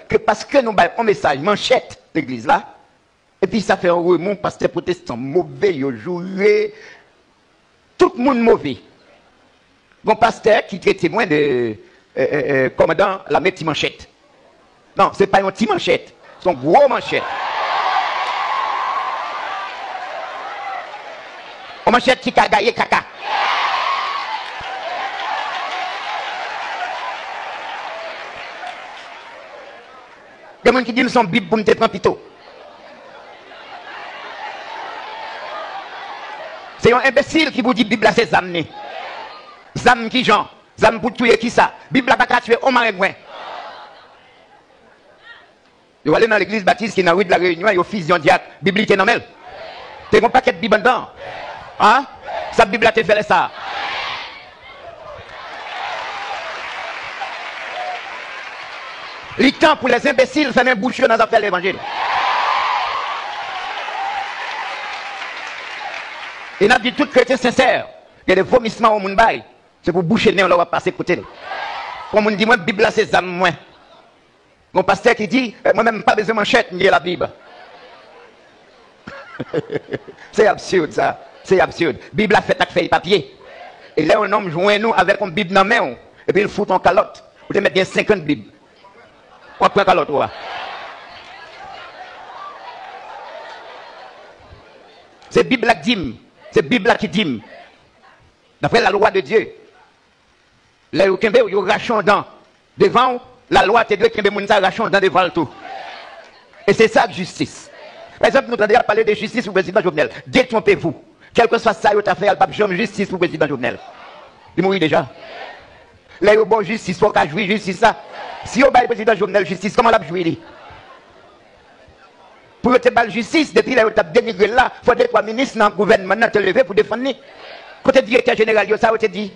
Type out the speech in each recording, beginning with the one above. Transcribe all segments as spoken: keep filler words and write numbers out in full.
ke paske nou bay yon mesaj manchèt legliz la, epi sa fè yon remou, pastè pwotestan move, yo joure, tout moun move. Gon pastè ki trete mwen de, euh, euh, euh, kòmandan lame ti manchèt. Non, se pa yon ti manchèt, se yon gwo manchèt. Yon manchèt ki ka gaye kaka. Gen moun ki di m se yon Bib pou m te pran pito. Se yon enbesil ki pou di Bib la se zam li. Zam ki jan? Zam pou touye kisa? Bib la pa ka tiye yon marengwen. Yo ale nan legliz batis ki nan ri de la Reyinyon, yo fizye yon dyak, Bib li te nan men l. Te gen yon pakèt Bib anndan. An? Sa Bib la te fè lè sa a? Li tan pou lèzenbesil fèmen bouch yo nan zafè levanjil. E n ap di tout kretyen sensè, gen de vomisman yon moun bay, se pou bouche nen w lè w ap pase kote l. Pou yon moun di mwen, Bib la se zam mwen. Gon pastè ki di, eh, mwen menm m pa bezwen manchèt, m gen Labib. Se absid sa, se absid. Bib la fèt ak fèy papye. E lè yon nonm jwenn ou avèk yon Bib nan men w, epi l fout yon kalòt, ou te mèt gen senkant Bib. W ap pran kalòt ou a. Se Bib la k di m, se Bib la ki di m. D'après la loi de Dieu, lè yo kenbe w, yo rache yon dan devan w, lalwa te dwe kenbe moun sa rache yon dan devan l tou. E se sa k jistis. Pa egzanp, nou tande y ap pale de jistis pou prezidan Jovenel. Détrompez-vous. Kèlkeswa sa yo ta fè a, l p ap janm jistis pou prezidan Jovenel. Li mouri deja. Lè yo ba w jistis, fò w ka jwi jistis la. Si yo bay prezidan Jovenel jistis, kòman l ap jwi li? Pou yo te ba l jistis, depi lè yo t ap denigre l la, fò de twa minis nan gouvènman nan te leve pou defann li. Kote direktè jeneral yo, sa yo te di?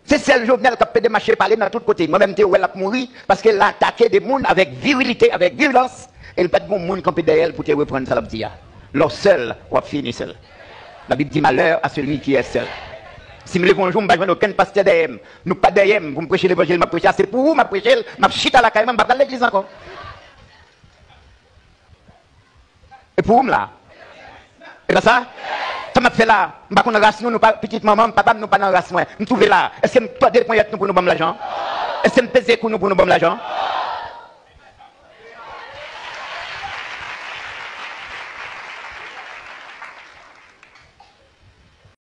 Se sèl Jovenel k ap pede mache pale nan tout kote. Mwen menm, m te wè l ap mouri paske l atake de moun avèk virilite, avèk virulans, e l pa t gen moun kanpe dèyè l pou te reprann sa l ap di a. Lè w sèl, w ap fini sèl. Labib di, malheur à celui qui est seul. Si m leve yon jou, m pa jwenn okenn pastè dèyè m, nou pa dèyè m pou m preche levanjil m ap preche a, se pou ou m ap preche l, m ap chita lakay mwen, m pa pral legliz ankò. E pou ou m la. E pa sa? Sa m ap fè la, m pa konn ras nou, nou pa pitit manman m, papa m, nou pa nan ras mwen. M twouve la. Èske m tòde ponyèt nou pou nou ban m lajan? Èske m peze kou nou pou nou ban m lajan?